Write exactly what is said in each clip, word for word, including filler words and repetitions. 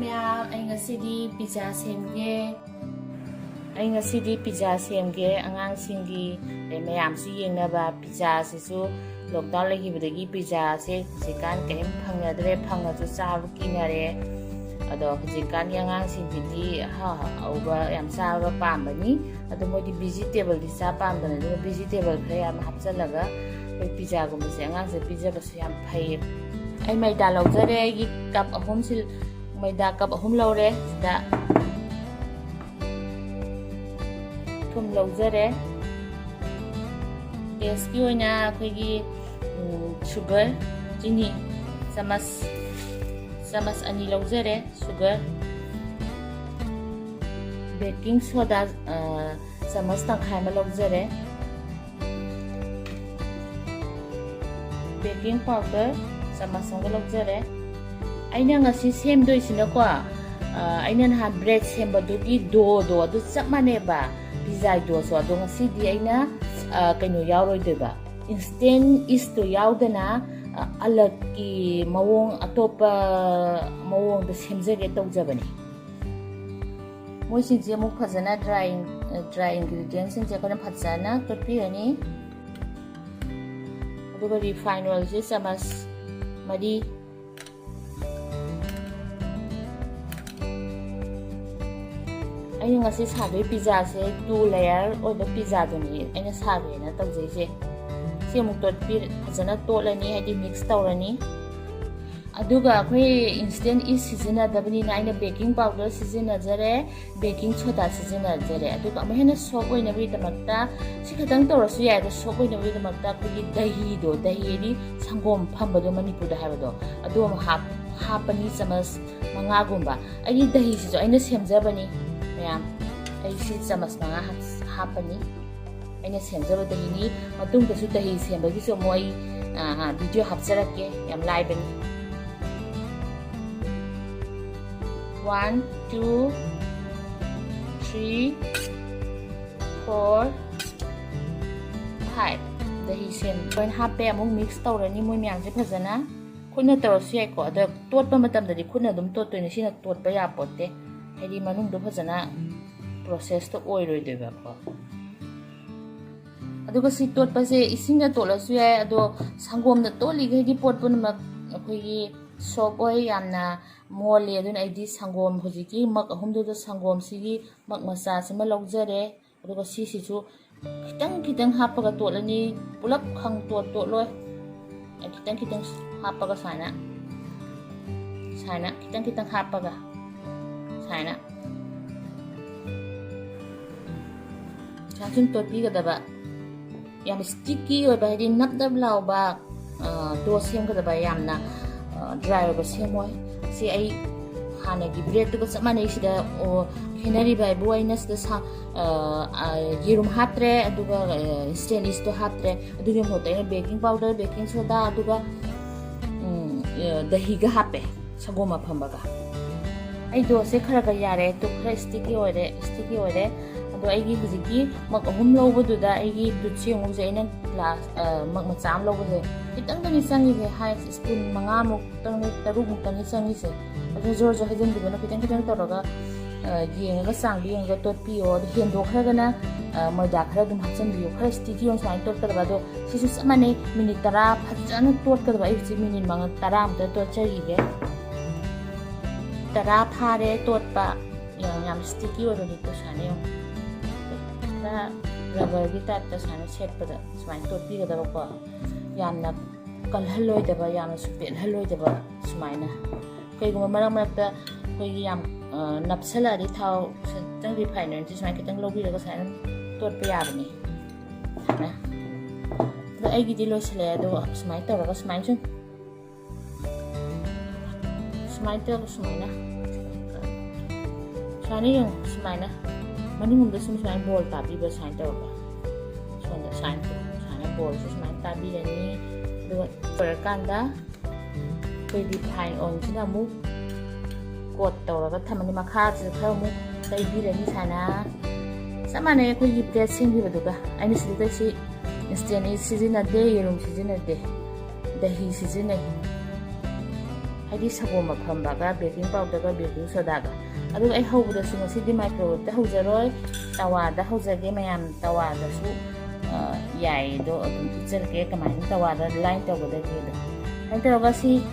ꯃꯌꯥꯝ, ꯑꯩ ꯉꯁꯤꯗꯤ ꯄꯤꯖꯥ ꯁꯦꯝꯒꯦ꯫ ꯑꯩ ꯉꯁꯤꯗꯤ ꯄꯤꯖꯥ ꯁꯦꯝꯒꯦ ꯑꯉꯥꯡꯁꯤꯡꯒꯤ, ꯑꯗꯩ ꯃꯌꯥꯝꯁꯨ ꯌꯦꯡꯅꯕ꯫ ꯄꯤꯖꯥꯁꯤꯁꯨ ꯂꯣꯛꯗꯥꯎꯟ ꯂꯩꯈꯤꯕꯗꯒꯤ ꯄꯤꯖꯥꯁꯦ ꯍꯧꯖꯤꯛꯀꯥꯟ ꯀꯔꯤꯝ ꯐꯪꯅꯗ꯭ꯔꯦ, ꯐꯪꯉꯁꯨ ꯆꯥꯕ ꯀꯤꯅꯔꯦ꯫ ꯑꯗꯣ ꯍꯧꯖꯤꯛꯀꯥꯟꯒꯤ ꯑꯉꯥꯡꯁꯤꯡꯁꯤꯗꯤ ꯑꯍꯥꯎ ꯑꯍꯥꯎꯕ ꯌꯥꯝ ꯆꯥꯕ ꯄꯥꯝꯕꯅꯤ꯫ ꯑꯗꯣ ꯃꯣꯏꯗꯤ ꯚꯤꯖꯤꯇꯦꯕꯜꯗꯤ ꯆꯥ ꯄꯥꯝꯗꯕꯅꯤ꯫ ꯑꯗꯨꯅ ꯚꯤꯖꯤꯇꯦꯕꯜ ꯈꯔ ꯌꯥꯝ ꯍꯥꯞꯆꯤꯜꯂꯒ ꯑꯩꯈꯣꯏ ꯄꯤꯖꯥꯒꯨꯝꯕꯁꯦ ꯑꯉꯥꯡꯁꯦ ꯄꯤꯖꯕꯁꯨ ꯌꯥꯝ ꯐꯩꯌꯦ꯫ ꯑꯩ ꯃꯩꯗꯥ ꯂꯧꯖꯔꯦ꯫ ꯑꯩꯒꯤ ꯀꯞ ꯑꯍꯨꯝꯁꯤ, ꯃꯩꯗꯥ ꯀꯞ ꯑꯍꯨꯝ ꯂꯧꯔꯦ꯫ ꯁꯤꯗ ꯊꯨꯝ ꯂꯧꯖꯔꯦ꯫ ꯇꯦꯁꯀꯤ ꯑꯣꯏꯅ ꯑꯩꯈꯣꯏꯒꯤ, ꯎꯝ, ꯁꯨꯒꯔ, ꯆꯤꯅꯤ ꯆꯃꯁ, ꯆꯃꯁ ꯑꯅꯤ ꯂꯧꯖꯔꯦ꯫ ꯁꯨꯒꯔ, ꯕꯦꯀꯤꯡ ꯁꯣꯗꯥ, ꯑ, ꯆꯃꯁ ꯇꯪꯈꯥꯏ ꯑꯃ ꯂꯧꯖꯔꯦ꯫ ꯕꯦꯀꯤꯡ ꯄꯥꯎꯗꯔ ꯆꯃꯁ ꯑꯃꯒ ꯂꯧꯖꯔꯦ꯫ ꯑꯩꯅ ꯉꯁꯤ ꯁꯦꯝꯗꯣꯏꯁꯤꯅꯀꯣ, ꯑ, ꯑꯩꯅ ꯅꯍꯥꯟ ꯕ꯭ꯔꯦꯗ ꯁꯦꯝꯕꯗꯨꯒꯤ ꯗꯣꯗꯣ ꯑꯗꯨ ꯆꯞ ꯃꯥꯟꯅꯩꯕ, ꯄꯤꯖꯥꯒꯤ ꯗꯣꯁꯨ꯫ ꯑꯗꯣ ꯉꯁꯤꯗꯤ ꯑꯩꯅ, ꯑ, ꯀꯩꯅꯣ ꯌꯥꯎꯔꯣꯏꯗꯣꯏꯕ, ꯏꯟꯁꯇꯦꯟ ꯏꯁꯇꯣ ꯌꯥꯎꯗꯅ, ꯑ, ꯑꯂꯛꯀꯤ ꯃꯑꯣꯡ, ꯑꯇꯣꯞꯄ ꯃꯑꯣꯡꯗ ꯁꯦꯝꯖꯒꯦ ꯇꯧꯖꯕꯅꯤ꯫ ꯃꯣꯏꯁꯤꯡꯁꯦ ꯑꯃꯨꯛ ꯐꯖꯅ ꯗ꯭ꯔꯥꯏ, ꯗ꯭ꯔꯥꯏ ꯏꯟꯒ꯭ꯔꯤꯗꯤꯌꯦꯟꯁꯤꯡꯁꯦ ꯑꯩꯈꯣꯏꯅ ꯐꯖꯅ ꯇꯣꯠꯄꯤꯔꯅꯤ꯫ ꯑꯗꯨꯒ ꯔꯤꯐꯥꯏꯟ ꯑꯣꯏꯜꯁꯦ ꯆꯃꯁ ꯃꯔꯤ꯫ ꯑꯩꯅ ꯉꯁꯤ ꯁꯥꯗꯣꯏ ꯄꯤꯖꯥꯁꯦ ꯇꯨ ꯂꯦꯌꯔ ꯑꯣꯏꯕ ꯄꯤꯖꯥꯗꯨꯅꯤ ꯑꯩꯅ ꯁꯥꯒꯦꯅ ꯇꯧꯖꯩꯁꯦ꯫ ꯁꯤ ꯑꯃꯨꯛ ꯇꯣꯠꯄꯤ-, ꯐꯖꯅ ꯇꯣꯠꯂꯅꯤ, ꯍꯥꯏꯗꯤ ꯃꯤꯛꯁ ꯇꯧꯔꯅꯤ꯫ ꯑꯗꯨꯒ ꯑꯩꯈꯣꯏ ꯏꯟꯁꯇꯦꯟ ꯏꯁ ꯁꯤꯖꯤꯟꯅꯗꯕꯅꯤꯅ ꯑꯩꯅ ꯕꯦꯀꯤꯡ ꯄꯥꯎꯗꯔ ꯁꯤꯖꯤꯟꯅꯖꯔꯦ, ꯕꯦꯀꯤꯡ ꯁꯣꯗꯥ ꯁꯤꯖꯤꯟꯅꯖꯔꯦ꯫ ꯑꯗꯨꯒ ꯑꯃꯨꯛ ꯍꯦꯟꯅ ꯁꯣꯐ ꯑꯣꯏꯅꯕꯒꯤꯗꯃꯛꯇ ꯁꯤ ꯈꯛꯇꯪ ꯇꯧꯔꯁꯨ ꯌꯥꯏ꯫ ꯑꯗꯣ ꯁꯣꯐ ꯑꯣꯏꯅꯕꯒꯤꯗꯃꯛꯇ ꯑꯩꯈꯣꯏꯒꯤ ꯗꯍꯤꯗꯣ, ꯗꯍꯤ ꯍꯥꯏꯗꯤ ꯁꯪꯒꯣꯝ ꯐꯝꯕꯗꯣ ꯃꯅꯤꯄꯨꯔꯗ ꯍꯥꯏꯕꯗꯣ, ꯑꯗꯨ ꯑꯃꯨꯛ ꯍꯥꯞ-, ꯍꯥꯞꯄꯅꯤ ꯆꯃꯁ ꯃꯉꯥꯒꯨꯝꯕ꯫ ꯑꯩꯒꯤ ꯗꯍꯤꯁꯤꯁꯨ ꯑꯩꯅ ꯁꯦꯝꯖꯕꯅꯤ ꯃꯌꯥꯝ꯫ ꯑꯩ ꯁꯤ ꯆꯃꯁ ꯃꯉꯥ ꯍꯥꯞ-, ꯍꯥꯞꯄꯅꯤ꯫ ꯑꯩꯅ ꯁꯦꯝꯖꯕ ꯗꯍꯤꯅꯤ꯫ ꯃꯇꯨꯡꯗꯁꯨ ꯗꯍꯤ ꯁꯦꯝꯕꯒꯤꯁꯨ ꯑꯃꯨꯛ ꯑꯩ, ꯑ, ꯑ, ꯚꯤꯗꯤꯑꯣ ꯍꯥꯞꯆꯔꯛꯀꯦ꯫ ꯌꯥꯝ ꯂꯥꯏꯕꯅꯤ꯫ One, two, three, four, five꯫ ꯗꯍꯤ ꯁꯦꯝ ꯂꯣꯏꯅ ꯍꯥꯞꯄꯦ꯫ ꯑꯃꯨꯛ ꯃꯤꯛꯁ ꯇꯧꯔꯅꯤ ꯃꯣꯏ ꯃꯌꯥꯝꯁꯦ ꯐꯖꯅ꯫ ꯈꯨꯠꯅ ꯇꯧꯔꯁꯨ ꯌꯥꯏꯀꯣ꯫ ꯑꯗꯣ ꯇꯣꯠꯄ ꯃꯇꯝꯗꯗꯤ ꯈꯨꯠꯅ ꯑꯗꯨꯝ ꯇꯣꯠꯇꯣꯏꯅꯦ, ꯁꯤꯅ ꯇꯣꯠꯄ ꯌꯥꯄꯣꯠꯇꯦ, ꯍꯥꯏꯗꯤ ꯃꯅꯨꯡꯗꯣ ꯐꯖꯅ ꯄ꯭ꯔꯣꯁꯦꯁꯇꯣ ꯑꯣꯏꯔꯣꯏꯗꯣꯏꯕꯀꯣ꯫ ꯑꯗꯨꯒ ꯁꯤ ꯇꯣꯠꯄꯁꯦ ꯏꯁꯤꯡꯅ ꯇꯣꯠꯂꯁꯨ ꯌꯥꯏ, ꯑꯗꯣ ꯁꯪꯒꯣꯝꯅ ꯇꯣꯠꯂꯤꯈꯩꯗꯤ ꯄꯣꯠ ꯄꯨꯝꯅꯃꯛ ꯑꯩꯈꯣꯏꯒꯤ ꯁꯣꯞ ꯑꯣꯏ, ꯌꯥꯝꯅ ꯃꯣꯜꯂꯤ꯫ ꯑꯗꯨꯅ ꯑꯩꯗꯤ ꯁꯪꯒꯣꯝ, ꯍꯧꯖꯤꯛꯀꯤ ꯃꯛ ꯑꯍꯨꯝꯗꯨꯗ ꯁꯪꯒꯣꯝꯁꯤꯒꯤ ꯃꯛ ꯃꯆꯥꯁꯤꯃ ꯂꯧꯖꯔꯦ꯫ ꯑꯗꯨꯒ ꯁꯤꯁꯤꯁꯨ ꯈꯤꯇꯪ ꯈꯤꯇꯪ ꯍꯥꯞꯄꯒ ꯇꯣꯠꯂꯅꯤ, ꯄꯨꯂꯞ ꯈꯪ ꯇꯣꯠ ꯇꯣꯠꯂꯣꯏ꯫ ꯈꯤꯇꯪ ꯈꯤꯇꯪ ꯍꯥꯞꯄꯒ ꯁꯨꯃꯥꯏꯅ, ꯁꯨꯃꯥꯏꯅ ꯈꯤꯇꯪ ꯈꯤꯇꯪ ꯍꯥꯞꯄꯒ ꯁꯨꯃꯥꯏꯅ, ꯁꯨꯃꯥꯏꯅ ꯁꯨꯝ ꯇꯣꯠꯄꯤꯒꯗꯕ꯫ ꯌꯥꯝ ꯁ꯭ꯇꯤꯀꯤ ꯑꯣꯏꯕ, ꯍꯥꯏꯗꯤ ꯅꯞ ꯅꯞ ꯂꯥꯎꯕ ꯗꯣ ꯁꯦꯝꯒꯗꯕ, ꯌꯥꯝꯅ ꯗ꯭ꯔꯥꯏ ꯑꯣꯏꯕ ꯁꯦꯝꯃꯣꯏ꯫ ꯁꯤ ꯑꯩ ꯍꯥꯟꯅꯒꯤ ꯕ꯭ꯔꯦꯗꯇꯨꯒ ꯆꯞ ꯃꯥꯟꯅꯩ꯫ ꯁꯤꯗ, ꯑꯣ, ꯈꯦꯠꯅꯔꯤꯕ ꯍꯥꯏꯕꯨ ꯑꯩꯅ ꯁꯤꯗ ꯁꯥ-, ꯑ, ꯑ, ꯌꯦꯔꯨꯝ ꯍꯥꯞꯇ꯭ꯔꯦ, ꯑꯗꯨꯒ ꯏꯟꯁꯇꯦꯟ ꯏꯁꯇꯣ ꯍꯥꯞꯇ꯭ꯔꯦ꯫ ꯑꯗꯨꯒꯤ ꯃꯍꯨꯠꯇ ꯑꯩꯅ ꯕꯦꯀꯤꯡ ꯄꯥꯎꯗꯔ, ꯕꯦꯀꯤꯡ ꯁꯣꯗꯥ, ꯑꯗꯨꯒ, ꯎꯝ, ꯑ, ꯗꯍꯤꯒ ꯍꯥꯞꯄꯦ, ꯁꯪꯒꯣꯝ ꯑꯐꯝꯕꯒ꯫ ꯑꯩ ꯗꯣꯁꯦ ꯈꯔ ꯈꯔ ꯌꯥꯔꯦ, ꯑꯗꯨ ꯈꯔ ꯁ꯭ꯇꯤꯀꯤ ꯑꯣꯏꯔꯦ, ꯁ꯭ꯇꯤꯀꯤ ꯑꯣꯏꯔꯦ꯫ ꯑꯗꯣ ꯑꯩꯒꯤ ꯍꯧꯖꯤꯛꯀꯤ ꯃꯛ ꯑꯍꯨꯝ ꯂꯧꯕꯗꯨꯗ ꯑꯩꯒꯤ ꯗꯨꯠꯁꯦ ꯌꯦꯡꯉꯨꯁꯦ, ꯑꯩꯅ ꯒ꯭ꯂꯥꯁ, ꯑ, ꯃꯛ ꯃꯆꯥ ꯑꯃ ꯂꯧꯕꯁꯦ ꯈꯤꯇꯪꯗꯅꯤ ꯆꯪꯉꯤꯁꯦ, ꯍꯥꯏ ꯁ꯭ꯄꯨꯟ ꯃꯉꯥꯃꯨꯛꯇꯪꯅꯤ, ꯇꯔꯨꯛꯃꯨꯛꯇꯪꯅꯤ ꯆꯪꯉꯤꯁꯦ꯫ ꯑꯗꯨ ꯖꯣꯔ ꯖꯣꯔ ꯍꯩꯖꯤꯟꯈꯤꯕꯅ ꯈꯤꯇꯪ ꯈꯤꯇꯪ ꯇꯧꯔꯒ, ꯑ, ꯌꯦꯡꯉꯒ, ꯆꯥꯡꯗꯣ ꯌꯦꯡꯉꯒ ꯇꯣꯠꯄꯤꯌꯣ꯫ ꯑꯗꯨ ꯍꯦꯟꯗꯣꯛꯈ꯭ꯔꯒꯅ, ꯑ, ꯃꯣꯏꯗꯥ ꯈꯔ ꯑꯗꯨꯝ ꯍꯥꯞꯆꯤꯟꯕꯤꯌꯣ꯫ ꯈꯔ ꯁ꯭ꯇꯤꯀꯤ ꯑꯣꯏꯅ ꯁꯨꯃꯥꯏꯅ ꯇꯣꯠꯀꯗꯕ꯫ ꯑꯗꯣ ꯁꯤꯁꯨ ꯆꯞ ꯃꯥꯟꯅꯩ, ꯃꯤꯅꯤꯠ ꯇꯔꯥ ꯐꯖꯅ ꯇꯣꯠꯀꯗꯕ꯫ ꯑꯩ ꯍꯧꯖꯤꯛ ꯃꯤꯅꯤꯠ ꯃꯉꯥ, ꯇꯔꯥꯃꯨꯛꯇ ꯇꯣꯠꯆꯈꯤꯒꯦ꯫ ꯇꯔꯥ ꯐꯥꯔꯦ ꯇꯣꯠꯄ꯫ ꯌꯦꯡꯉꯣ, ꯌꯥꯝ ꯁ꯭ꯇꯤꯀꯤ ꯑꯣꯏꯕꯅꯤꯀꯣ, ꯁꯨꯃꯥꯏꯅ ꯌꯦꯡꯉꯣ꯫ ꯈꯔ ꯔꯕꯔꯒꯤ ꯇꯥꯏꯞꯇ ꯁꯨꯃꯥꯏꯅ ꯁꯦꯠꯄꯗ ꯁꯨꯃꯥꯏꯅ ꯇꯣꯠꯄꯤꯒꯗꯕꯀꯣ꯫ ꯌꯥꯝꯅ ꯀꯜꯍꯜꯂꯣꯏꯗꯕ, ꯌꯥꯝꯅꯁꯨ ꯄꯦꯠꯍꯜꯂꯣꯏꯗꯕ ꯁꯨꯃꯥꯏꯅ꯫ ꯀꯩꯒꯨꯝꯕ ꯃꯔꯛ ꯃꯔꯛꯇ ꯑꯩꯈꯣꯏꯒꯤ ꯌꯥꯝ, ꯑ, ꯅꯞꯁꯜꯂꯛꯑꯗꯤ ꯊꯥꯎ ꯈꯤꯇꯪ, ꯔꯤꯐꯥꯏꯟ ꯑꯣꯏꯜꯁꯦ ꯁꯨꯃꯥꯏꯅ ꯈꯤꯇꯪ ꯂꯧꯕꯤꯔꯒ ꯁꯨꯃꯥꯏꯅ ꯇꯣꯠꯄ ꯌꯥꯕꯅꯤ꯫ ꯁꯨꯃꯥꯏꯅ꯫ ꯑꯗꯣ ꯑꯩꯒꯤꯗꯤ ꯂꯣꯏꯁꯤꯜꯂꯛꯑꯦ꯫ ꯑꯗꯣ ꯁꯨꯃꯥꯏꯅ ꯇꯧꯔꯒ ꯁꯨꯃꯥꯏꯅ ꯁꯨꯝ ꯁꯨꯃꯥꯏꯅ ꯇꯧꯔꯒ ꯁꯨꯃꯥꯏꯅ, ꯁꯨꯃꯥꯏꯅ ꯌꯦꯡꯉꯨ, ꯁꯨꯃꯥꯏꯅ ꯃꯅꯨꯡꯗ ꯁꯨꯝ ꯁꯨꯃꯥꯏꯅ ꯕꯣꯜ ꯇꯥꯕꯤꯕ ꯁꯨꯃꯥꯏꯅ ꯇꯧꯔꯒ, ꯁꯣꯝꯗ ꯁꯨꯃꯥꯏꯅ, ꯁꯨꯃꯥꯏꯅ ꯕꯣꯜꯁꯦ ꯁꯨꯃꯥꯏꯅ ꯇꯥꯕꯤꯔꯅꯤ꯫ ꯑꯗꯨꯒ ꯂꯣꯏꯔꯀꯥꯟꯗ ꯑꯩꯈꯣꯏ ꯔꯤꯐꯥꯏꯟ ꯑꯣꯏꯜꯁꯤꯅ ꯑꯃꯨꯛ ꯀꯣꯠ ꯇꯧꯔꯒ ꯊꯝꯃꯅꯤ꯫ ꯃꯈꯥꯁꯤꯗ ꯈꯔ ꯑꯃꯨꯛ ꯇꯩꯕꯤꯔꯅꯤ ꯁꯨꯃꯥꯏꯅ꯫ ꯆꯞ ꯃꯥꯟꯅꯩ ꯑꯩꯈꯣꯏꯒꯤ ꯕ꯭ꯔꯦꯗ ꯁꯦꯝꯈꯤꯕꯗꯨꯒ꯫ ꯑꯩꯅ ꯁꯤꯗ ꯁꯤ ꯏꯟꯁꯇꯦꯟ ꯏꯁ ꯁꯤꯖꯤꯟꯅꯗꯦ, ꯌꯦꯔꯨꯝ ꯁꯤꯖꯤꯟꯅꯗꯦ, ꯗꯍꯤ ꯁꯤꯖꯤꯟꯅꯩ꯫ ꯍꯥꯏꯗꯤ ꯁꯪꯒꯣꯝ ꯑꯐꯝꯕꯒ baking powderꯒ baking sodaꯒ꯫ ꯑꯗꯨꯒ ꯑꯩ ꯍꯧꯕꯗꯁꯨ ꯉꯁꯤꯗꯤ microwaveꯇ ꯍꯧꯖꯔꯣꯏ, ꯇꯋꯥꯗ ꯍꯧꯖꯒꯦ꯫ ꯃꯌꯥꯝ ꯇꯋꯥꯗꯁꯨ, ꯑ, ꯌꯥꯏ, ꯑꯗꯣ ꯑꯗꯨꯝ ꯎꯠꯆꯔꯛꯀꯦ ꯀꯃꯥꯏꯅ ꯇꯋꯥꯗ line ꯇꯧꯒꯗꯒꯦꯗꯣ꯫ ꯑꯗꯨꯃꯥꯏꯅ ꯇꯧꯔꯒ ꯁꯤ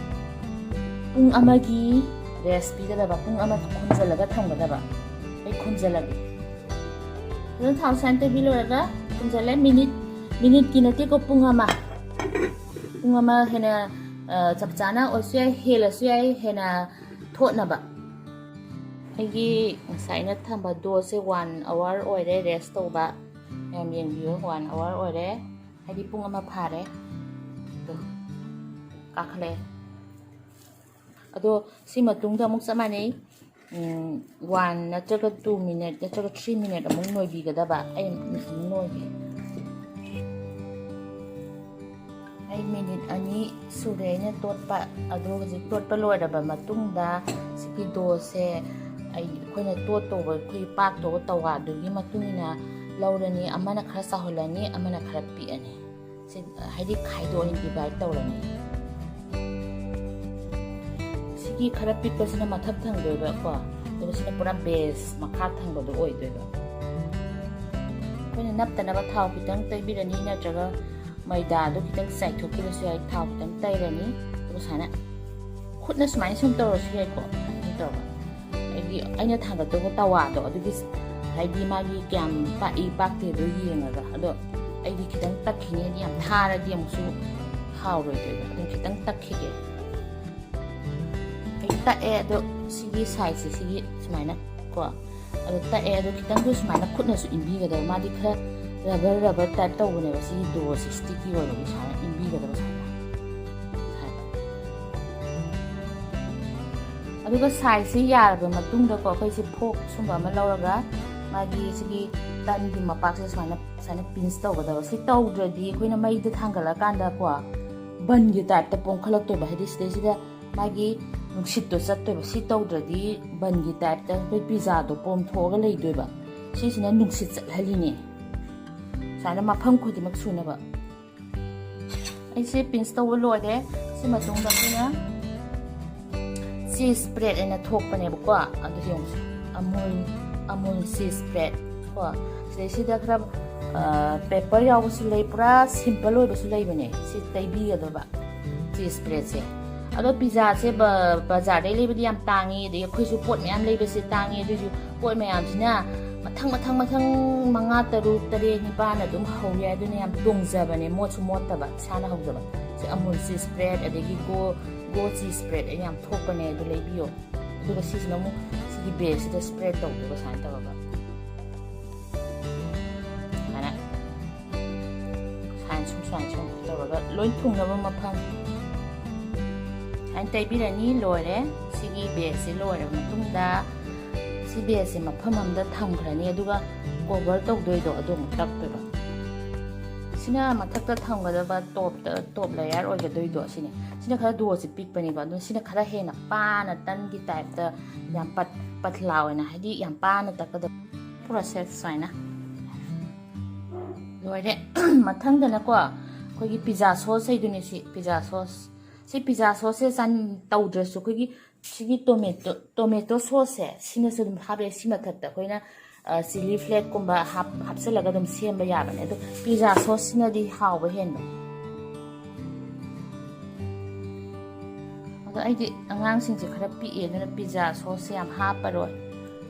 ꯄꯨꯡ ꯑꯃꯒꯤ rest ꯄꯤꯒꯗꯕ, ꯄꯨꯡ ꯑꯃ ꯈꯨꯝꯖꯤꯜꯂꯒ ꯊꯝꯒꯗꯕ꯫ ꯑꯩ ꯈꯨꯝꯖꯤꯜꯂꯒꯦ꯫ ꯑꯗꯨꯝ ꯊꯥꯎ ꯁꯨꯃꯥꯏꯅ ꯇꯩꯕꯤ ꯂꯣꯏꯔꯒ ꯈꯨꯝꯖꯤꯜꯂꯦ꯫ Minute, minuteꯀꯤ ꯅꯠꯇꯦꯀꯣ, ꯄꯨꯡ ꯑꯃ꯫ ꯄꯨꯡ ꯑꯃ ꯍꯦꯟꯅ, ꯑ, ꯆꯞ ꯆꯥꯅ ꯑꯣꯏꯁꯨ ꯌꯥꯏ, ꯍꯦꯜꯂꯁꯨ ꯌꯥꯏ, ꯍꯦꯟꯅ ꯊꯣꯠꯅꯕ꯫ ꯑꯩꯒꯤ ꯉꯁꯥꯏꯅ ꯊꯝꯕ doughꯁꯦ one hour ꯑꯣꯏꯔꯦ rest ꯇꯧꯕ꯫ ꯃꯌꯥꯝ ꯌꯦꯡꯕꯤꯌꯨ, one hour ꯑꯣꯏꯔꯦ꯫ ꯍꯥꯏꯗꯤ ꯄꯨꯡ ꯑꯃ ꯐꯥꯔꯦ꯫ ꯑꯗꯣ ꯀꯥꯈꯠꯂꯛꯑꯦ꯫ ꯑꯗꯣ ꯁꯤ ꯃꯇꯨꯡꯗ ꯑꯃꯨꯛ ꯆꯞ ꯃꯥꯟꯅꯩ꯫ ꯎꯝ, one ꯅꯠꯇ꯭ꯔꯒ two minute ꯅꯠꯇ꯭ꯔꯒ three minute ꯑꯃꯨꯛ ꯅꯣꯏꯕꯤꯒꯗꯕ꯫ ꯑꯩ ꯑꯃꯨꯛ ꯅꯣꯏꯒꯦ꯫ ꯑꯩ minute ꯑꯅꯤ ꯁꯨꯔꯦ ꯑꯩꯅ ꯇꯣꯠꯄ꯫ ꯑꯗꯣ ꯍꯧꯖꯤꯛ ꯇꯣꯠꯄ ꯂꯣꯏꯔꯕ ꯃꯇꯨꯡꯗ ꯁꯤꯒꯤ doughꯁꯦ ꯑꯩ, ꯑꯩꯈꯣꯏꯅ ꯇꯣꯠꯇꯧꯕ, ꯑꯩꯈꯣꯏ ꯄꯥꯛꯇꯧꯕ ꯇꯋꯥꯗꯨꯒꯤ ꯃꯇꯨꯡ ꯏꯟꯅ ꯂꯧꯔꯅꯤ꯫ ꯑꯃꯅ ꯈꯔ ꯆꯥꯎꯍꯜꯂꯅꯤ, ꯑꯃꯅ ꯈꯔ ꯄꯤꯛꯑꯅꯤ꯫ ꯁꯤ, ꯍꯥꯏꯗꯤ ꯈꯥꯏꯗꯣꯛꯑꯅꯤ, divide ꯇꯧꯔꯅꯤ꯫ ꯁꯤꯒꯤ ꯈꯔ ꯄꯤꯛꯄꯁꯤꯅ ꯃꯊꯛ ꯊꯪꯗꯣꯏꯕꯀꯣ, ꯑꯗꯨꯒ ꯁꯤꯅ ꯄꯨꯔꯥ base ꯃꯈꯥ ꯊꯪꯕꯗꯣ ꯑꯣꯏꯗꯣꯏꯕ꯫ ꯑꯩꯈꯣꯏꯅ ꯅꯞꯇꯅꯕ ꯊꯥꯎ ꯈꯤꯇꯪ ꯇꯩꯕꯤꯔꯅꯤ, ꯅꯠꯇ꯭ꯔꯒ ꯃꯩꯗꯥꯗꯣ ꯈꯤꯇꯪ ꯆꯥꯏꯊꯣꯛꯄꯤꯔꯁꯨ ꯌꯥꯏ꯫ ꯊꯥꯎ ꯈꯤꯇꯪ ꯇꯩꯔꯅꯤ, ꯑꯗꯨꯒ ꯁꯨꯃꯥꯏꯅ ꯈꯨꯠꯅ ꯁꯨꯃꯥꯏꯅ ꯁꯨꯝ ꯇꯧꯔꯁꯨ ꯌꯥꯏꯀꯣ꯫ ꯁꯨꯃꯥꯏꯅ ꯇꯧꯔꯒ ꯑꯩꯒꯤ, ꯑꯩꯅ ꯊꯥꯡꯒꯠꯇꯧꯕ ꯇꯋꯥꯗꯣ, ꯑꯗꯨꯒꯤ ꯍꯥꯏꯗꯤ ꯃꯥꯒꯤ ꯀꯌꯥꯝ ꯄꯥꯛꯏ ꯄꯥꯛꯇꯦꯗꯣ ꯌꯦꯡꯉꯒ꯫ ꯑꯗꯣ ꯑꯩꯗꯤ ꯈꯤꯇꯪ ꯇꯛꯈꯤꯅꯤ, ꯍꯥꯏꯗꯤ ꯌꯥꯝ ꯊꯥꯔꯗꯤ ꯑꯃꯨꯛꯁꯨ ꯍꯥꯎꯔꯣꯏꯗꯣꯏꯕ꯫ ꯑꯗꯨꯝ ꯈꯤꯇꯪ ꯇꯛꯈꯤꯒꯦ꯫ ꯑꯩ ꯇꯛꯑꯦ꯫ ꯑꯗꯣ ꯁꯤꯒꯤ sideꯁꯦ, ꯁꯤꯒꯤ ꯁꯨꯃꯥꯏꯅ ꯀꯣ, ꯑꯗꯣ ꯇꯛꯑꯦ꯫ ꯑꯗꯣ ꯈꯤꯇꯪꯁꯨ ꯁꯨꯃꯥꯏꯅ ꯈꯨꯠꯅꯁꯨ ꯏꯟꯕꯤꯒꯗꯕ, ꯃꯥꯗꯤ ꯈꯔ rubber, rubber type ꯇꯧꯕꯅꯦꯕ ꯁꯤꯒꯤ doughꯁꯦ, sticky ꯑꯣꯏꯕꯒꯤ꯫ ꯁꯨꯃꯥꯏꯅ ꯏꯟꯕꯤꯒꯗꯕ, ꯁꯨꯃꯥꯏꯅ꯫ ꯑꯗꯨꯒ sideꯁꯦ ꯌꯥꯔꯕ ꯃꯇꯨꯡꯗꯀꯣ, ꯑꯩꯈꯣꯏꯁꯦ fork ꯁꯨꯝꯕ ꯑꯃ ꯂꯧꯔꯒ ꯃꯥꯒꯤ ꯁꯤꯒꯤ ꯇꯟꯒꯤ ꯃꯄꯥꯛꯁꯤꯗ ꯁꯨꯃꯥꯏꯅ, ꯁꯨꯃꯥꯏꯅ pinch ꯇꯧꯒꯗꯕ꯫ ꯁꯤ ꯇꯧꯗ꯭ꯔꯗꯤ ꯑꯩꯈꯣꯏꯅ ꯃꯩꯗ ꯊꯥꯡꯒꯠꯂꯀꯥꯟꯗꯀꯣ, bunꯒꯤ typeꯇ ꯄꯣꯝꯈꯠꯂꯛꯇꯣꯏꯕ, ꯍꯥꯏꯗꯤ ꯁꯤꯗꯩꯁꯤꯗ ꯃꯥꯒꯤ ꯅꯨꯡꯁꯤꯠꯇꯣ ꯆꯠꯇꯣꯏꯕ꯫ ꯁꯤ ꯇꯧꯗ꯭ꯔꯗꯤ bunꯒꯤ typeꯇ ꯑꯩꯈꯣꯏ pizzaꯗꯣ ꯄꯣꯝꯊꯣꯛꯑꯒ ꯂꯩꯗꯣꯏꯕ꯫ ꯁꯤꯁꯤꯅ ꯅꯨꯡꯁꯤꯠ ꯆꯠꯍꯜꯂꯤꯅꯦ, ꯁꯨꯃꯥꯏꯅ ꯃꯐꯝ ꯈꯨꯗꯤꯡꯃꯛ ꯁꯨꯅꯕ꯫ ꯑꯩꯁꯦ pinch ꯇꯧꯕ ꯂꯣꯏꯔꯦ꯫ ꯁꯤ ꯃꯇꯨꯡꯗ ꯑꯩꯈꯣꯏꯅ Cheese spread ꯍꯥꯏꯅ ꯊꯣꯛꯄꯅꯦꯕꯀꯣ꯫ ꯑꯗꯨ ꯌꯦꯡꯉꯨꯁꯦ, ꯑꯃꯨꯜ, ꯑꯃꯨꯜ cheese spread ꯀꯣ꯫ ꯁꯤꯗꯩꯁꯤꯗ ꯈꯔ, ꯑ, pepper ꯌꯥꯎꯕꯁꯨ ꯂꯩ, ꯄꯨꯔꯥ simple ꯑꯣꯏꯕꯁꯨ ꯂꯩꯕꯅꯦ꯫ ꯁꯤ ꯇꯩꯕꯤꯒꯗꯕ cheese spreadꯁꯦ꯫ ꯑꯗꯣ pizzaꯁꯦ ꯕ-, ꯕꯖꯥꯔꯗꯩ ꯂꯩꯕꯗꯤ ꯌꯥꯝ ꯇꯥꯡꯉꯤ, ꯑꯗꯒꯤ ꯑꯩꯈꯣꯏꯁꯨ ꯄꯣꯠ ꯃꯌꯥꯝ ꯂꯩꯕꯁꯦ ꯇꯥꯡꯉꯤ꯫ ꯑꯗꯨꯏꯁꯨ ꯄꯣꯠ ꯃꯌꯥꯝꯁꯤꯅ ꯃꯊꯪ, ꯃꯊꯪ, ꯃꯊꯪ ꯃꯉꯥ, ꯇꯔꯨꯛ, ꯇꯔꯦꯠ, ꯅꯤꯄꯥꯟ ꯑꯗꯨꯝ ꯍꯧ ꯌꯥꯏ꯫ ꯑꯗꯨꯅ ꯌꯥꯝ ꯇꯣꯡꯖꯕꯅꯦ, ꯃꯣꯠꯁꯨ ꯃꯣꯠꯇꯕ, ꯏꯁꯥꯅ ꯍꯧꯖꯕ꯫ ꯁꯤ ꯑꯃꯨꯜ cheese spread, ꯑꯗꯒꯤ Goa, Goa cheese spread ꯍꯥꯏꯅ ꯌꯥꯝ ꯊꯣꯛꯄꯅꯦ, ꯑꯗꯨ ꯂꯩꯕꯤꯌꯣ꯫ ꯑꯗꯨꯒ ꯁꯤꯁꯤꯅ ꯑꯃꯨꯛ ꯁꯤꯒꯤ baseꯁꯤꯗ spread ꯇꯧꯗꯣꯏꯕ, ꯁꯨꯃꯥꯏꯅ ꯇꯧꯔꯒ꯫ ꯁꯨꯃꯥꯏꯅ, ꯁꯨꯃꯥꯏꯅ ꯁꯨꯝ, ꯁꯨꯃꯥꯏꯅ ꯁꯨꯝ ꯇꯧꯔꯒ ꯂꯣꯏ ꯊꯨꯡꯅꯕ ꯃꯐꯝ ꯁꯨꯃꯥꯏꯅ ꯇꯩꯕꯤꯔꯅꯤ꯫ ꯂꯣꯏꯔꯦ꯫ ꯁꯤꯒꯤ baseꯁꯦ ꯂꯣꯏꯔꯕ ꯃꯇꯨꯡꯗ ꯁꯤ baseꯁꯦ ꯃꯐꯝ ꯑꯃꯗ ꯊꯝꯈ꯭ꯔꯅꯤ, ꯑꯗꯨꯒ cover ꯇꯧꯗꯣꯏꯗꯣ ꯑꯗꯨ ꯑꯃꯨꯛ ꯇꯛꯇꯣꯏꯕ꯫ ꯁꯤꯅ ꯃꯊꯛꯇ ꯊꯝꯒꯗꯕ topꯇ, top layer ꯑꯣꯏꯒꯗꯣꯏꯗꯣ ꯁꯤꯅꯦ꯫ ꯁꯤꯅ ꯈꯔ doughꯁꯦ ꯄꯤꯛꯄꯅꯦꯕ, ꯑꯗꯨꯅ ꯁꯤꯅ ꯈꯔ ꯍꯦꯟꯅ ꯄꯥꯅ, ꯇꯟꯒꯤ typeꯇ ꯌꯥꯝ ꯄꯠ-, ꯄꯠꯂꯥ ꯑꯣꯏꯅ, ꯍꯥꯏꯗꯤ ꯌꯥꯝ ꯄꯥꯅ ꯇꯛꯀꯗꯕ process ꯁꯨꯃꯥꯏꯅ꯫ ꯂꯣꯏꯔꯦ꯫ ꯃꯊꯪꯗꯅꯀꯣ, ꯑꯩꯈꯣꯏꯒꯤ pizza sauce ꯍꯩꯗꯨꯅꯦ ꯁꯤ, pizza sauce꯫ ꯁꯤ pizza sauceꯁꯦ ꯆꯥꯟ-, ꯇꯧꯗ꯭ꯔꯁꯨ ꯑꯩꯈꯣꯏꯒꯤ ꯁꯤꯒꯤ tomato, tomato sauceꯁꯦ ꯁꯤꯅꯁꯨ ꯑꯗꯨꯝ ꯍꯥꯞꯄ ꯌꯥꯏ꯫ ꯁꯤ ꯃꯊꯛꯇ ꯑꯩꯈꯣꯏꯅ, ꯑ, chilli flakeꯀꯨꯝꯕ ꯍꯥꯞ-, ꯍꯥꯞꯆꯤꯜꯂꯒ ꯑꯗꯨꯝ ꯁꯦꯝꯕ ꯌꯥꯕꯅꯦ꯫ ꯑꯗꯣ pizza sauceꯁꯤꯅꯗꯤ ꯍꯥꯎꯕ ꯍꯦꯟꯕꯅꯦ꯫ ꯑꯗꯣ ꯑꯩꯗꯤ ꯑꯉꯥꯡꯁꯤꯡꯁꯦ ꯈꯔ ꯄꯤꯛꯑꯦ, ꯑꯗꯨꯅ pizza sauceꯁꯦ ꯌꯥꯝ ꯍꯥꯞꯄꯔꯣꯏ꯫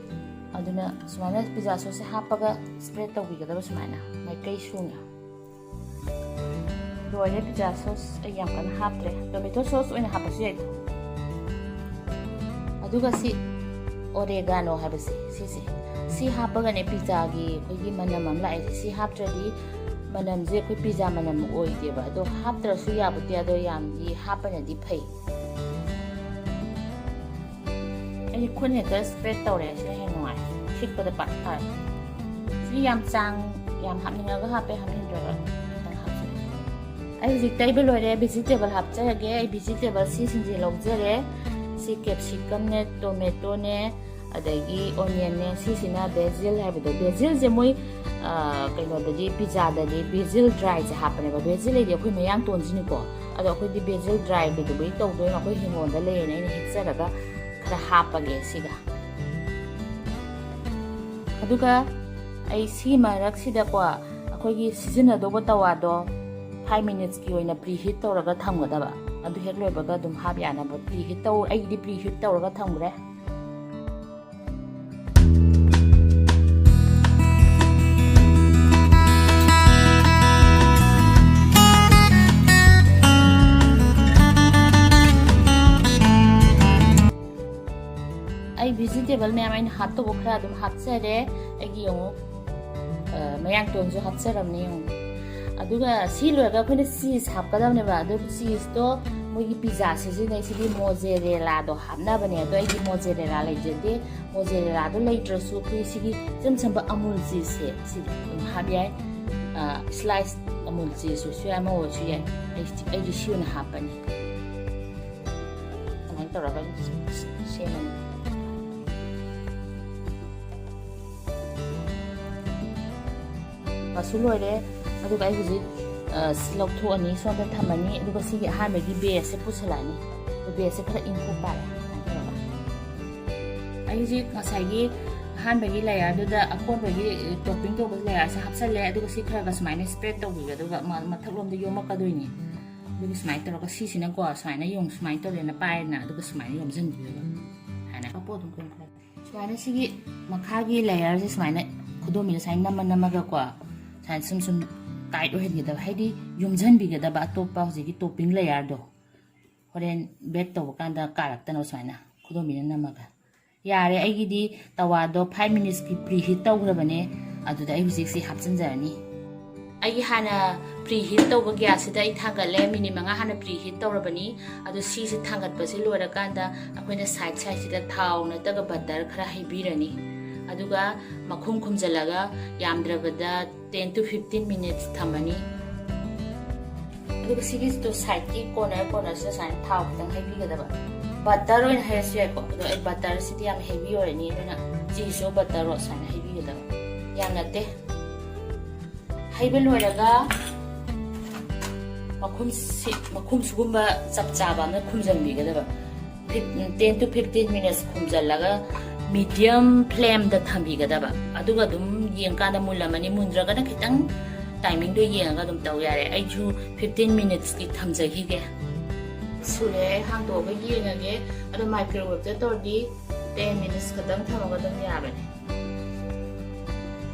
ꯑꯗꯨꯅ ꯁꯨꯃꯥꯏꯅ pizza sauceꯁꯦ ꯍꯥꯞꯄꯒ spread ꯇꯧꯕꯤꯒꯗꯕ, ꯁꯨꯃꯥꯏꯅ ꯃꯥꯏꯀꯩ ꯁꯨꯅ꯫ ꯂꯣꯏꯔꯦ, pizza sauce ꯑꯩ ꯌꯥꯝ ꯀꯟꯅ ꯍꯥꯞꯇ꯭ꯔꯦ, tomato sauce ꯑꯣꯏꯅ ꯍꯥꯞꯄꯁꯨ ꯌꯥꯏ꯫ ꯑꯗꯨꯒ ꯁꯤ oregano ꯍꯥꯏꯕꯁꯦ, ꯁꯤꯁꯦ, ꯁꯤ ꯍꯥꯞꯄꯒꯅꯦ pizzaꯒꯤ ꯑꯩꯈꯣꯏꯒꯤ ꯃꯅꯝ ꯑꯃ ꯂꯥꯛꯑꯦ꯫ ꯁꯤ ꯍꯥꯞꯇ꯭ꯔꯗꯤ ꯃꯅꯝꯁꯦ ꯑꯩꯈꯣꯏ pizza ꯃꯅꯝ ꯑꯣꯏꯗꯦꯕ꯫ ꯑꯗꯣ ꯍꯥꯞꯇ꯭ꯔꯁꯨ ꯌꯥꯕꯨꯗꯤ, ꯑꯗꯣ ꯌꯥꯝꯗꯤ ꯍꯥꯞꯄꯅꯗꯤ ꯐꯩ꯫ ꯑꯩꯗꯤ ꯈꯨꯠꯅ ꯍꯦꯛꯇ spread ꯇꯧꯔꯦ, ꯁꯤꯅ ꯍꯦꯟꯅ ꯅꯨꯡꯉꯥꯏ, ꯈꯤꯛꯄꯗ ꯄꯥꯛ ꯐꯔꯦ꯫ ꯁꯤ ꯌꯥꯝ ꯆꯥꯡ, ꯌꯥꯝ ꯍꯥꯞꯅꯤꯡꯉꯒ ꯍꯥꯞꯄꯦ, ꯍꯥꯞꯅꯤꯡꯗ꯭ꯔꯒ ꯈꯤꯇꯪ ꯍꯥꯞꯆꯤꯜꯂꯦ꯫ ꯑꯩ ꯍꯧꯖꯤꯛ ꯇꯩꯕ ꯂꯣꯏꯔꯦ, vegetable ꯍꯥꯞꯆꯔꯒꯦ꯫ ꯑꯩ vegetable ꯁꯤꯁꯤꯡꯁꯦ ꯂꯧꯖꯔꯦ꯫ ꯁꯤ capsicumꯅꯦ, tomatoꯅꯦ, ꯑꯗꯒꯤ onionꯅꯦ꯫ ꯁꯤꯁꯤꯅ basil ꯍꯥꯏꯕꯗꯣ, basilꯁꯦ ꯃꯣꯏ, ꯑ, ꯀꯩꯅꯣꯗꯗꯤ, pizzaꯗꯗꯤ basil dryꯁꯦ ꯍꯥꯞꯄꯅꯦꯕ꯫ Basil ꯍꯥꯏꯗꯤ ꯑꯩꯈꯣꯏ ꯃꯌꯥꯡꯇꯣꯟꯁꯤꯅꯤꯀꯣ꯫ ꯑꯗꯣ ꯑꯩꯈꯣꯏꯗꯤ basil dry ꯀꯩꯗꯧꯕꯩ ꯇꯧꯗꯣꯏꯅꯣ? ꯑꯩꯈꯣꯏ ꯍꯤꯡꯒꯣꯜꯗ ꯂꯩꯌꯦꯅ ꯑꯩꯅ ꯍꯦꯛꯆꯔꯒ ꯈꯔ ꯍꯥꯞꯄꯒꯦ ꯁꯤꯒ꯫ ꯑꯗꯨꯒ ꯑꯩ ꯁꯤ ꯃꯔꯛꯁꯤꯗꯀꯣ, ꯑꯩꯈꯣꯏꯒꯤ ꯁꯤꯖꯤꯟꯅꯗꯧꯕ ꯇꯋꯥꯗꯣ five minutes ꯀꯤ ꯑꯣꯏꯅ preheat ꯇꯧꯔꯒ ꯊꯝꯒꯗꯕ꯫ ꯑꯗꯨ ꯍꯦꯛ ꯂꯣꯏꯕꯒ ꯑꯗꯨꯝ ꯍꯥꯞ ꯌꯥꯅꯕ preheat ꯇꯧ-, ꯑꯩꯒꯤꯗꯤ preheat ꯇꯧꯔꯒ ꯊꯝꯈ꯭ꯔꯦ꯫ ꯑꯩ vegetable ꯃꯌꯥꯝ ꯑꯩꯅ ꯍꯥꯞꯇꯧꯕ ꯈꯔ ꯑꯗꯨꯝ ꯍꯥꯞꯆꯔꯦ꯫ ꯑꯩꯒꯤ ꯌꯦꯡꯉꯨ, ꯑ, ꯃꯌꯥꯡꯇꯣꯟꯁꯨ ꯍꯥꯞꯆꯔꯕꯅꯦ ꯌꯦꯡꯉꯨ꯫ ꯑꯗꯨꯒ ꯁꯤ ꯂꯣꯏꯔꯒ ꯑꯩꯈꯣꯏꯅ cheese ꯍꯥꯞꯀꯗꯕꯅꯦꯕ꯫ ꯑꯗꯨ cheese ꯇꯣ ꯃꯣꯏꯒꯤ pizza ꯁꯤꯖꯤꯟꯅꯩ, ꯁꯤꯗꯤ mozzarella ꯗꯣ ꯍꯥꯞꯅꯕꯅꯦ꯫ ꯑꯗꯣ ꯑꯩꯗꯤ mozzarella ꯂꯩꯖꯗꯦ꯫ Mozzarella ꯗꯣ ꯂꯩꯇ꯭ꯔꯁꯨ ꯑꯩꯈꯣꯏ ꯁꯤꯒꯤ ꯏꯆꯝ ꯆꯝꯕ Amul cheese ꯁꯦ ꯁꯤꯗꯤ ꯑꯗꯨꯝ ꯍꯥꯞ ꯌꯥꯏ꯫ ꯑ, slice Amul cheese ꯑꯣꯏꯁꯨ ꯌꯥꯏ, ꯑꯃ ꯑꯣꯏꯁꯨ ꯌꯥꯏ꯫ ꯑꯩ, ꯑꯩꯗꯤ ꯁꯤ ꯑꯣꯏꯅ ꯍꯥꯞꯄꯅꯤ꯫ ꯑꯗꯨꯃꯥꯏꯅ ꯇꯧꯔꯒ ꯑꯗꯨꯝ ꯁꯦꯝꯃꯅꯤ꯫ ꯃꯁꯨ ꯂꯣꯏꯔꯦ꯫ ꯑꯗꯨꯒ ꯑꯩ ꯍꯧꯖꯤꯛ, ꯑ, ꯁꯤ ꯂꯧꯊꯣꯛꯑꯅꯤ, ꯁꯣꯝꯗ ꯊꯝꯃꯅꯤ꯫ ꯑꯗꯨꯒ ꯁꯤꯒꯤ ꯑꯍꯥꯟꯕꯒꯤ base ꯁꯦ ꯄꯨꯁꯜꯂꯛꯑꯅꯤ꯫ Base ꯁꯦ ꯈꯔ ꯏꯪꯊꯣꯛ ꯇꯥꯔꯦ꯫ ꯑꯗꯨꯃꯥꯏꯅ ꯇꯧꯔꯒ ꯑꯩ ꯍꯧꯖꯤꯛ ꯉꯁꯥꯏꯒꯤ ꯑꯍꯥꯟꯕꯒꯤ layer ꯗꯨꯗ ꯑꯀꯣꯟꯕꯒꯤ topping ꯇꯧꯕ layer ꯁꯦ ꯍꯥꯞꯆꯜꯂꯦ꯫ ꯑꯗꯨꯒ ꯁꯤ ꯈꯔ ꯈꯔ ꯁꯨꯃꯥꯏꯅ spread ꯇꯧꯕꯤꯒꯦ꯫ ꯑꯗꯨꯒ ꯃ-, ꯃꯊꯛꯂꯣꯝꯗ ꯌꯣꯝꯃꯛꯀꯗꯣꯏꯅꯤ꯫ ꯑꯗꯨꯒ ꯁꯨꯃꯥꯏꯅ ꯇꯧꯔꯒ ꯁꯤꯁꯤꯅꯀꯣ, ꯁꯨꯃꯥꯏꯅ ꯌꯣꯝ-, ꯁꯨꯃꯥꯏꯅ ꯇꯧꯔꯦꯅ ꯄꯥꯏꯔꯦꯗꯅ, ꯑꯗꯨꯒ ꯁꯨꯃꯥꯏꯅ ꯌꯣꯝꯁꯤꯟꯕꯤꯔꯒ ꯁꯨꯃꯥꯏꯅ ꯀꯞꯄꯣ ꯑꯗꯨꯝ ꯀꯩꯝ ꯀꯥꯏꯗꯦ꯫ ꯁꯨꯃꯥꯏꯅ ꯁꯤꯒꯤ ꯃꯈꯥꯒꯤ layer ꯁꯦ ꯁꯨꯃꯥꯏꯅ ꯈꯨꯗꯣꯝꯕꯤꯅ ꯁꯨꯃꯥꯏꯅ ꯅꯝꯃ ꯅꯝꯃꯒꯀꯣ, ꯁꯨꯃꯥꯏꯅ ꯁꯨꯝ ꯁꯨꯝ tight ꯑꯣꯏꯍꯟꯒꯗꯕ, ꯍꯥꯏꯗꯤ ꯌꯣꯝꯁꯤꯟꯕꯤꯒꯗꯕ ꯑꯇꯣꯞꯄ ꯍꯧꯖꯤꯛꯀꯤ topping layer ꯗꯣ꯫ ꯍꯣꯔꯦꯟ bake ꯇꯧꯕ ꯀꯥꯟꯗ ꯀꯥꯔꯛꯇꯅꯕ ꯁꯨꯃꯥꯏꯅ ꯈꯨꯗꯣꯝꯕꯤꯅ ꯅꯝꯃꯒ꯫ ꯌꯥꯔꯦ, ꯑꯩꯒꯤꯗꯤ ꯇꯋꯥꯗꯣ five minutes ꯀꯤ preheat ꯇꯧꯈ꯭ꯔꯕꯅꯦ꯫ ꯑꯗꯨꯗ ꯑꯩ ꯍꯧꯖꯤꯛ ꯁꯤ ꯍꯥꯞꯆꯤꯟꯖꯔꯅꯤ꯫ ꯑꯩꯒꯤ ꯍꯥꯟꯅ preheat ꯇꯧꯕ gas ꯁꯤꯗ ꯑꯩ ꯊꯥꯡꯒꯠꯂꯦ, minute ꯃꯉꯥ ꯍꯥꯟꯅ preheat ꯇꯧꯔꯕꯅꯤ꯫ ꯑꯗꯨ ꯁꯤꯁꯦ ꯊꯥꯡꯒꯠꯄꯁꯦ ꯂꯣꯏꯔꯀꯥꯟꯗ ꯑꯩꯈꯣꯏꯅ side side ꯁꯤꯗ ꯊꯥꯎ ꯅꯠꯇ꯭ꯔꯒ butter ꯈꯔ ꯍꯩꯕꯤꯔꯅꯤ꯫ ꯑꯗꯨꯒ ꯃꯈꯨꯝ ꯈꯨꯝꯖꯤꯜꯂꯒ ꯌꯥꯝꯗ꯭ꯔꯕꯗ ten to fifteen minutes ꯊꯝꯃꯅꯤ꯫ ꯑꯗꯨꯒ ꯁꯤꯒꯤꯁꯤꯗꯣ side ꯀꯤ corner corner ꯁꯤꯗ ꯁꯨꯃꯥꯏꯅ ꯊꯥꯎ ꯈꯤꯇꯪ ꯍꯩꯕꯤꯒꯗꯕ꯫ Butter ꯑꯣꯏꯅ ꯍꯩꯔꯁꯨ ꯌꯥꯏꯀꯣ, ꯑꯗꯣ ꯑꯩ butter ꯁꯤꯗꯤ ꯌꯥꯝ heavy ꯑꯣꯏꯔꯅꯤ, ꯑꯗꯨꯅ ꯁꯤꯒꯤꯁꯨ butter ꯔꯣ ꯁꯨꯃꯥꯏꯅ ꯍꯩꯕꯤꯒꯗꯕ꯫ ꯌꯥꯝ ꯅꯠꯇꯦ꯫ ꯍꯩꯕ ꯂꯣꯏꯔꯒ ꯃꯈꯨꯝ ꯁꯤ ꯃꯈꯨꯝ ꯁꯤꯒꯨꯝꯕ ꯆꯞ ꯆꯥꯕ ꯑꯃ ꯈꯨꯝꯖꯤꯟꯕꯤꯒꯗꯕ꯫ Ten to fifteen minutes ꯈꯨꯝꯖꯤꯜꯂꯒ medium flameꯗ ꯊꯝꯕꯤꯒꯗꯕ꯫ ꯑꯗꯨꯒ ꯑꯗꯨꯝ ꯌꯦꯡꯀꯥꯟꯗ ꯃꯨꯜꯂꯝꯃꯅꯤ, ꯃꯨꯟꯗ꯭ꯔꯒꯅ ꯈꯤꯇꯪ timingꯗꯣ ꯌꯦꯡꯉꯒ ꯑꯗꯨꯝ ꯇꯧ ꯌꯥꯔꯦ꯫ ꯑꯩꯁꯨ fifteen minutesꯇꯤ ꯊꯝꯖꯈꯤꯒꯦ꯫ ꯁꯨꯔꯦ, ꯑꯩ ꯍꯥꯡꯗꯣꯛꯑꯒ ꯌꯦꯡꯉꯒꯦ꯫ ꯑꯗꯣ microwaveꯇ ꯇꯧꯔꯗꯤ ten minutes ꯈꯛꯇꯪ ꯊꯝꯃꯒ ꯑꯗꯨꯝ ꯌꯥꯕꯅꯦ꯫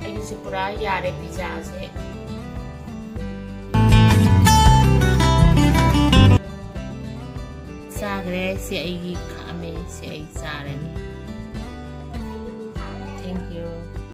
ꯑꯩꯒꯤꯁꯦ ꯄꯨꯔꯥ ꯌꯥꯔꯦ pizzaꯁꯦ꯫ ꯆꯥꯈ꯭ꯔꯦ꯫ ꯁꯤ ꯑꯩꯒꯤ ꯈꯥꯛꯑꯝꯃꯦ꯫ ꯁꯤ ꯑꯩ ꯆꯥꯔꯅꯤ꯫